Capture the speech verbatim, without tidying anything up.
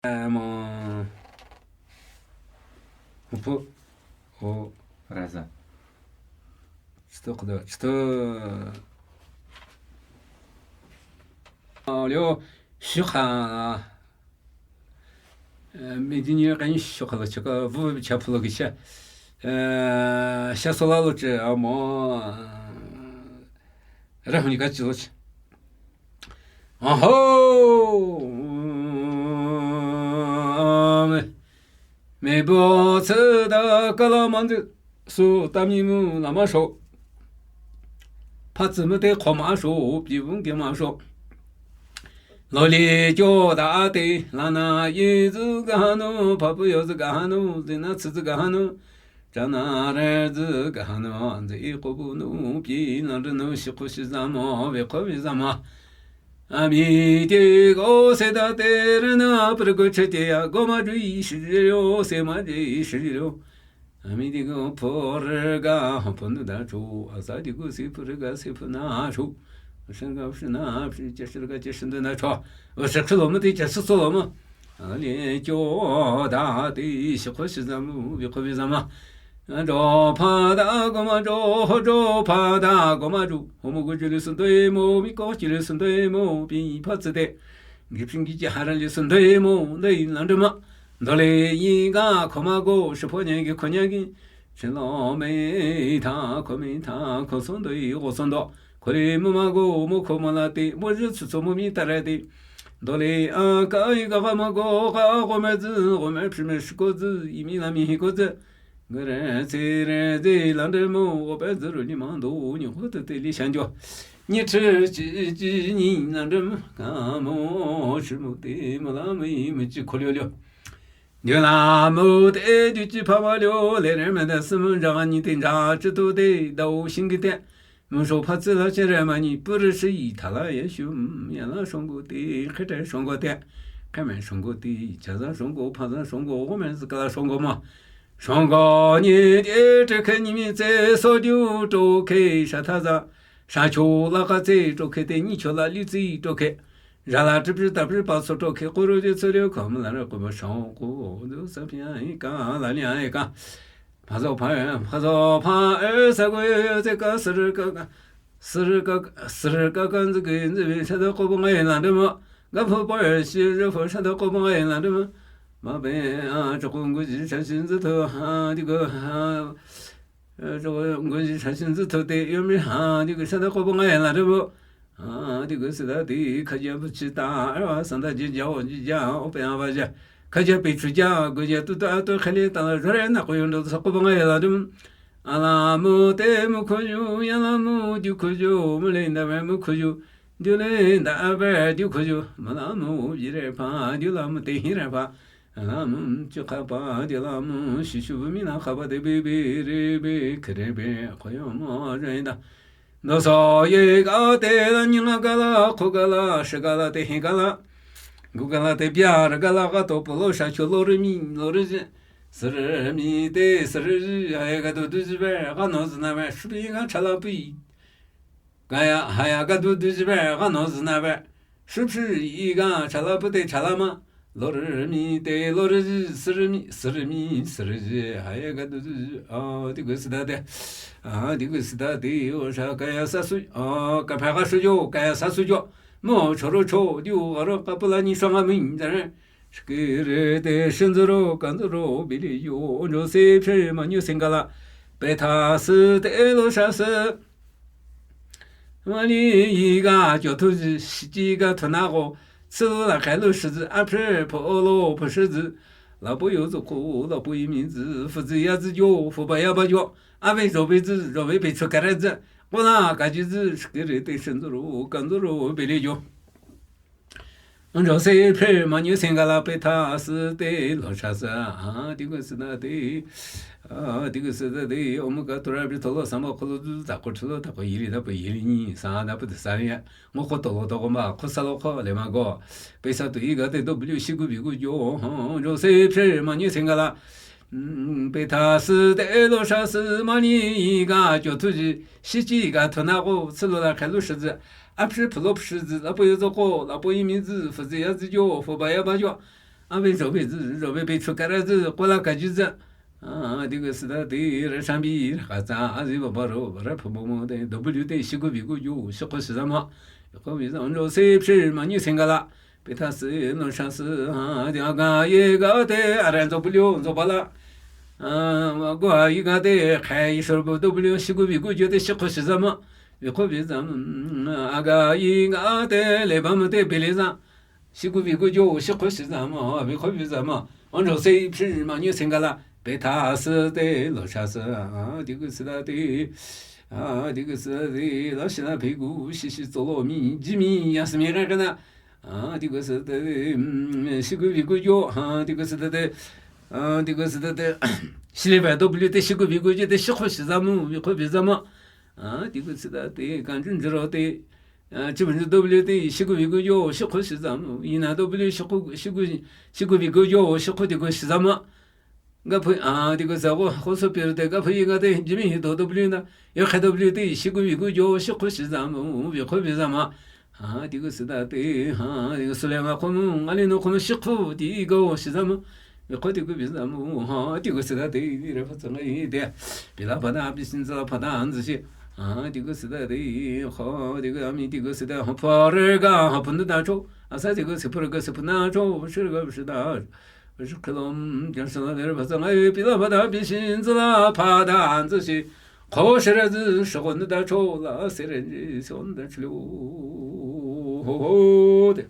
Amo. Opo. O. Raza. Chito kdo, chito. Olio, shukha. Medini kan shukha la chaka, vu cha pulo gisha. Sha sola lo che, amo. Rahuni ka chilo che. Aho! Mebo tsü da kala mandu su tami mu lama sho. Patsi mu te khoma sho, pi vung ke ma sho. Loli kyo da te, lana yi zu ga no, papu yo zu ga no, zina tsü zu ga no. Chana re zi ga no, zi i ko bu nu pi na re nu shi ko shi za mo, ve ko vi za ma. Ami te go se da te re na, pre go che te ya, go ma ju i shi ri ro, se ma ju i shi ri ro. Ami te go po re ga, po nu da chu, a sa te go se po re ga, se po na chu. Shen ga shi na, shi che shi ga che shi de na chu. O se lo mo te che su so lo mo. A li kyo da ti shi ko shi za mu, vi ko vi za ma. A jo pa da go ma jo, ho jo pa da go ma ju. Ho mo gu ju li sun doi mo, mi ko ju li sun doi mo, pi pa tsi de. Ngi ping gi ji ha ra li sun doi mo, doi lan de ma. Do le yi ga ko ma go, shi po nya gi ko nya gi. Shen lo me ta, ko me ta, ko son doi, go son do. Ko le mo ma go, mo ko ma la te, mo ju tsu tsu mo mi ta ra te. Do le a ka i ga ga ma go, ga go me zi, go me pi me shi ko zi, i mi la mi hi ko zi. Ga re tse re zi la de mo, go pe zi ru ni ma do, ni ho te te li shan jo. Ni chi chi chi ni la de mo, ga mo shi mo te, mo la mo i mo chi ko lio lio. Nyo la mo te, ju chi pa ma lio, le re me de si mo ja ni te ja chi tu te, da o shin gi te. Muzho pa tsi la che re ma ni, pu ri shi yi ta la ye shu, ya la shong gu ti, khe te shong gu te, khe me shong gu ti, cha za shong gu, pa za shong gu, ho me zi ka la shong gu ma. Shong gu ni te, te khe ni mi tse, so ju to khe, sha ta za, sha cho la ka tse to khe te, ni cho la li tsi to khe. Zha la zhi pi ta pi pa so to khe, ko ro je tsu liu ko, mo la re ko mo shong gu, du sa pi ai ka, la ni ai ka. Pa zo pa e, pa zo pa e, sa gu yo yo ze ka, sir ka ka, sir ka ka, sir ka ka, nzi ge nzi be, sha da ko bu ngai la de mo. Ga pu pa e, shi zhe pu, sha da ko bu ngai la de mo. Ma be a, zhe gu ngu ji, sha shi nzi tu, ha, di gu, ha. Zhe gu ngu ji, sha shi nzi tu te, yo mi ha, di gu, sha da ko bu ngai la de mo. A, di gu si da di, ka ja bu chi ta, a, san da ji ja, o ji ja, o pe a ba ja. Ka ja pe chu ja, gu ja tu ta tu khe le ta la, zhe re na ko yo ndo sa ko ba ngai la dum. A la mu te mu ko ju, ya la mu ju ko ju, mu le nda me mu ko ju. Ju le nda a be ju ko ju, ma la mu ji re pa, ju la mu te hi re pa. A la mu chu ka pa, ju la mu shi shu bu mi na ka ba de bi bi re bi, ke re bi, ko yo mo re da. Ndo so ye ga te la, nyi la ga la, ko ga la, shi ga la, te hi ga la. Gu ga la, te bia ra ga la, ga to po lo sha cho lo re mi, lo re ji. Si re mi te, si re ji, ha ya ga du du ji be, ga no zi na be, shu pi ga cha la pi. Ga ya, ha ya ga du du ji be, ga no zi na be. Shu pi i ga cha la pu te cha la ma. Lo re mi te, lo re ji, si re mi, si re mi, si re ji, ha ya ga du du ji, a, di gu si da de. A, di gu si da de, o sha ka ya sa su, a, ka pa ga shu jo, ka ya sa su jo. Mo cho ro cho, di u ga ro ka pu la ni sha nga mi, da re. Shi ki re te, shin zi ro, kan zi ro, bi li yo, o jo se phe ma nyu sing ga la. Pe ta si te lo sha si. Mani yi ga jo tu zi, shi ji ga tu na go, tsi la kai lu shi zi, a phe po lo po shi zi, la po yo zi ko, la po yi mi zi, fu zi ya zi jo, fu ba ya ba jo, a be jo be zi, jo be be chu ka re zi, ko la ka ji zi, shi ki re te shin zi ro, kan zi ro, be le jo. Njo se phe ma nyu sing ga la pe ta si te lo sha sa. A, di gu si da de. A, di gu si da de. O mu ga tu ra bi to lo sa ma ko lo zu za ko chu lo ta ko yi ri da po yi ri ni. Sa da po de sa ri ya. Ngo ko to lo to ko ma. Ko sa lo ko le ma go. Pe sa tu yi ga te do bu liu shi gu bi gu jo. Njo se phe ma nyu sing ga la. Mm, pe ta si te lo sha si ma ni ga jo tu ji, shi ji ga tu na go, tsi lo la kai lu shi zi, a phi phi lo phi zi, la po yo zo go, la po yi mi zi, fu zi ya zi jo, fu ba ya ba jo. Abe zhobe zü, zhobe be chukara zü, kola kaji zü. A, digü süda de, re shambi, re kaza, azi baba ro, re phomo mo de, W te, shigu bigu jo, shikhu shizama. Ko biza, onjo se, pshir, manyu sengala. Pethasi, no shasi, a, di aga, ye ga de, aran zo bulyo, zo bala. A, gwa, yi ga de, kai, yi shor bu, W, shigu bigu jo de, shikhu shizama. Bikhu bizam, aga, yi ga de, lebam de, beleza. Shigu bigu jo, shikhu shizama, bikhu bizama. Onjo se, pshir, manyu sengala. Pethasi de, lo shasi, a, digü süda de. A, digü süda de, la shina bigu, shishi zolo mi, jimi, yasmi, rakana. A, digü süda de, mm, shigu bigu jo, a, digü süda de. A, digü süda de. Shiliba W te, shigu bigu jo de, shikhu shizamu, bikhu bizama. A, digü süda de, kanjun jiro de. A, chibun W te, shigu bigu jo, shikhu shizamu. Ina W, shikhu, shigu, shigu bigu jo, shikhu digü shizama. Gaphu, a, digü sa go, go so pir de, gaphu yi ga de, jimi hi do W na. Yo khe W te, shigu bigu jo, shikhu shizama, bikhu bizama. A, digü süda de, a, digü sule nga khum, nga li no khum shikhu, digü shizama. Bikhu digü bizama, a, digü süda de, re pha tsang yi de. Bila bada, bisin za bada, anzi shi. A, digü süda de, ho, digü ami, digü süda, ho, pare ga, ho, pun da cho. Asa digü se, pare ga, se, pun da cho, shir ga, shir da. Shikhalom, jansala, nere, basa, ngai, pila, bada, bishin, zala, pada, anzi shi. Ko, shira, zi, shogon, da, cho, la, seren, ji, son, da, chlo. Ho, ho, de.